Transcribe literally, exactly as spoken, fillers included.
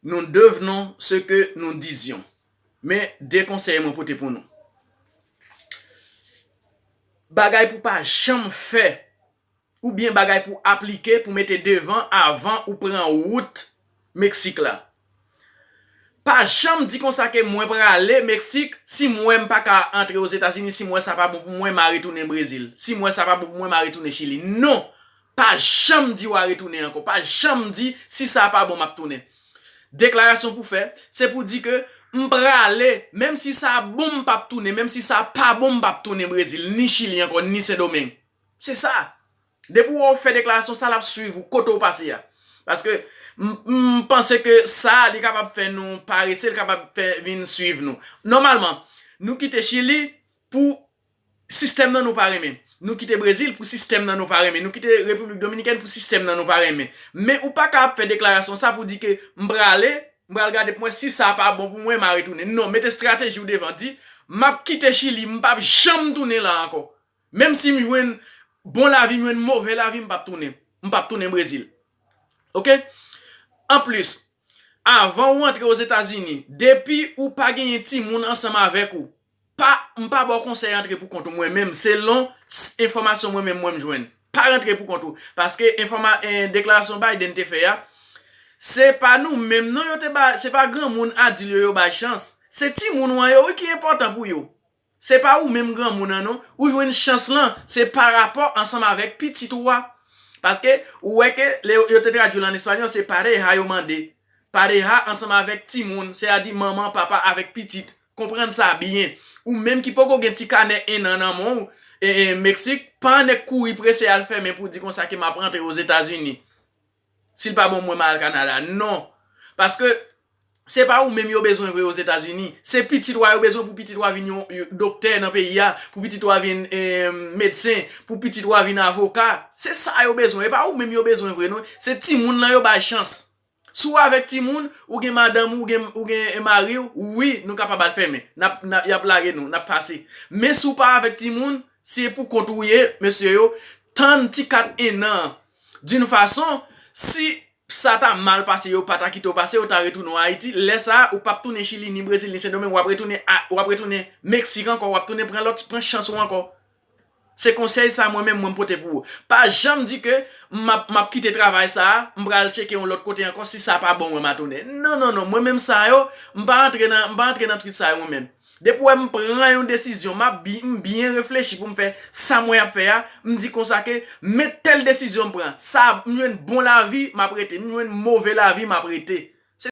Nous devenons ce que nous disions. Men de konsèy mwen pote pou nou. Bagay pou pa janm fè, oubyen bagay pou aplike, pou mete devan avan ou pran wout Meksik la. Pa janm di konsa ke mwen prale Meksik, si m wè m pa ka antre Ozetazini, si m wè sa pa bon pou mwen, m a retounen Brezil. Si m wè sa pa bon pou mwen, m a retounen Chili. Non! Pa janm di w a retounen ankò. Pa janm di, si sa pa bon, m ap tounen. Deklarasyon pou fè, se pou di ke m prale, menm si sa bon, m p ap tounen, menm si sa pa bon, m p ap tounen Brezil, ni Chili ankò, ni Sendomeng. Se sa. Depi w fè deklarasyon sa, l ap swiv ou kote w pase a. Paske m, m panse ke sa, li kapab fè nou parese, li kapab fè vin swiv nou. Nòmalman, nou kite Chili pou sistèm nan nou pa renmen. Nou kite Brezil pou sistèm nan nou pa renmen. Nou kite Repiblik Dominikèn pou sistèm nan nou pa renmen. Men ou pa ka ap fè deklarasyon sa pou di ke m prale, m pral gade pou mwen si sa pa bon pou mwen, m a retounen. Non, mete estrateji w devan. Di, m ap kite Chili, m p ap janm tounen la ankò. Menm si m jwenn bon lavi, m jwenn move lavi, m p ap tounen. M p ap tounen Brezil. Oke? Anplis, avan ou antre Ozetazini, depi ou pa genyen timoun ansanm avèk ou, pa, m pa ba w konsèy antre pou kont ou mwen menm, selon s- enfòmasyon mwen menm mwen m jwenn. Pa rantre pou kont ou. Paske enfòma, eh, deklarasyon Biden te fè a, se pa nou menm non yo te ba, se pa granmoun adil yo yo bay chans. Se timoun ou an yo wi ki enpòtan pou yo. Se pa ou menm granmoun an non. Ou jwenn chans lan, se pa rapò ansanm avèk pitit ou a. Paske ou wè ke lè yo, yo te tradui l an espanyòl, se pareja yo mande. Pareja ansanm avèk timoun, sètadi manman, papa avèk pitit. Konprann sa byen. Ou menm ki poko gen ti kanè en an nan men w, e, e, Meksik, pa annik kouri prese al fèmen pou di konsa ke m ap rantre Ozetazini. Si l pa bon mwen, m al Kanada. Non. Paske se pa ou menm yo bezwen vre Ozetazini. Se pitit ou a yo bezwen pou pitit ou a vin yon, yon doktè nan peyi a, pou pitit ou a vin, eh, medsen, pou pitit ou a vin avoka. Se sa yo bezwen. E pa ou menm yo bezwen vre non. Se timoun lan yo bay chans. Si w avèk timoun, ou gen madanm ou, ou gen, ou gen mari w, wi, nou kapab al fèmen. N ap, n ap, y ap lage nou, n ap pase. Men si w pa avèk timoun, se pou kont ou ye, mesye yo, tann ti kat en an an. D'une façon, si sa ta mal pase, yo pa ta kite w pase, yo ta retounen w Ayiti, lè sa a, ou p ap tounen Chili, ni Brezil, ni Sendomeng, w ap retounen a, w ap retounen Meksik ankò, w ap tounen pran lòt, pran chans ou ankò. Se konsèy sa mwen menm mwen pote pou ou. Pa janm di ke m ap, m ap kite travay sa a, m pral tcheke yon lòt kote ankò, si sa pa bon mwen m a tounen. Non, non, non, mwen menm sa yo, m pa antre nan, m pa antre nan twit sa yo mwen menm. Depi w wè m pran yon desizyon, m ap bi, m byen reflechi pou m fè sa mwen ap fè a, m di konsa ke men tèl desizyon m pran, sa m jwenn bon lavi, m ap rete, m jwenn move lavi, m ap rete.